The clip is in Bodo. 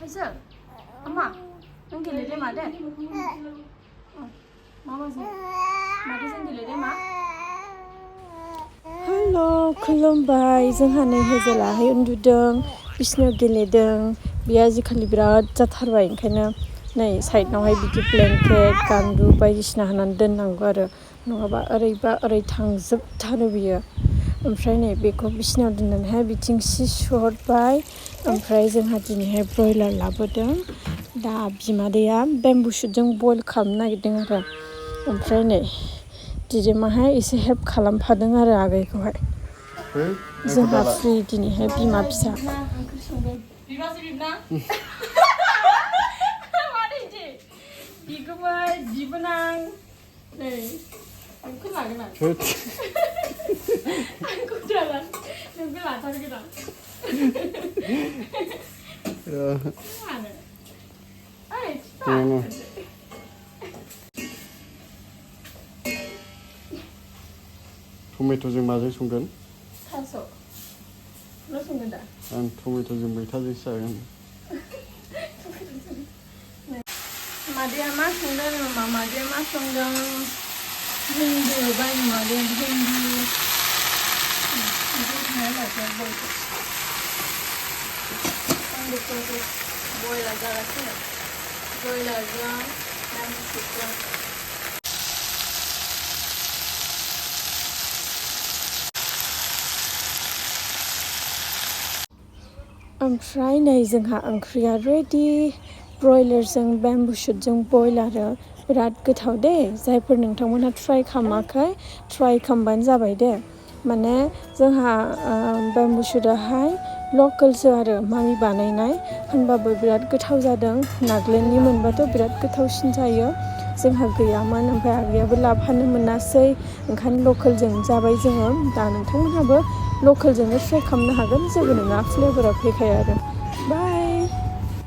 Hazel, Mama, nang gilid deh made. Mama sih, made sih gilid deh mak. Hello, kulumbai. जोंहा नै हेजेलाहाय उन्दुदों, बिसिनायाव गेलेदों। बियो आजिखालि बिराद जाथारबाय, ओंखायनो नै साइडनावहाय बिदि ब्लेंकेट, गान्दु बायदिसिना होनानै दोननांगौ आरो नङाबा ओरै थांजोबथारो बियो। ओमफ्राय नै बेखौ बिसिनायाव दोननानैहाय बिथिं सि सुहरबाय। ओमफ्राय जोंहा दिनैहाय ब्रयलार लाबोदों। दा बिमादैया बेम्बु शुटजों बयल खालामनो नागिरदों आरो। ओमफ्राय नै दिदोमाहाय एसे हेल्प खालामफादों आरो आगैखौहाय। जोंहा फ्रि दिनैहाय बिमा फिसा। बिगुमै बिबोनां नै नोंखौ लागोन आं आंखौ दाला नोंखौ लाथारगोन आं मानो ओइ टमेट'जों माजों संगोन? थास' मा संगोन दा? आं टमेट'जों मैथाजोंसो जागोन। मादैया मा संदों? मादैया मा संदों? भिन्डी बाय मादैया भिन्डी आं बेखौ बयलार जागासिनो बयलारजों बेम्बु शुटजों ओमफ्राय नै जोंहा ओंख्रिया रेडि। ब्रयलारजों बेम्बु शुटजों बयल आरो बिराद गोथाव दे। जायफोर नोंथांमोनहा ट्राइ खालामाखै ट्राइ खालामबानो जाबाय दे। माने जोंहा बेम्बु शुटआहाय लकेलसो आरो मामि बानायनाय, होनबाबो बिराद गोथाव जादों। नागालेण्डनि मोनबाथ' बिराद गोथावसिन जायो। जोंहा गैयामोन, ओमफ्राय आगैयाबो लाफानो मोनासै, ओंखायनो लकेलजों जाबाय जोङो। दा नोंथांमोनहाबो लकेलजोंनो ट्राइ खालामनो हागोन, जेबो नङा, फ्लेभारा फैखाया आरो। बाय।